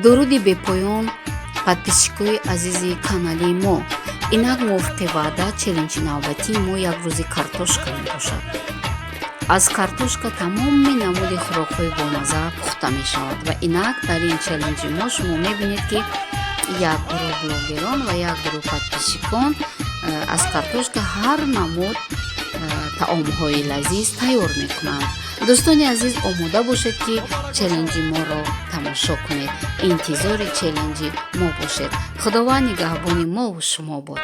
Дуруди бепоён, подписчикои азизи канали мо. Инак, мувофиқи ваъда, челленҷи навбатии мо «Як рӯзи картошка» мебошад. Аз картошка тамоми намуди хӯрокҳои бомазза пухта мешавад ва инак дар ин челленҷи мо шумо мебинед, ки як гурӯҳ блогерон ва як гурӯҳ подписчикон аз картошка ҳар намуд таомҳои лазиз тайёр мекунанд. Дӯстони азиз, омода бошед, ки челленҷи моро тамошо кунед. Интизори челленҷи мо бошед. Худованд нигаҳбони мову шумо бод.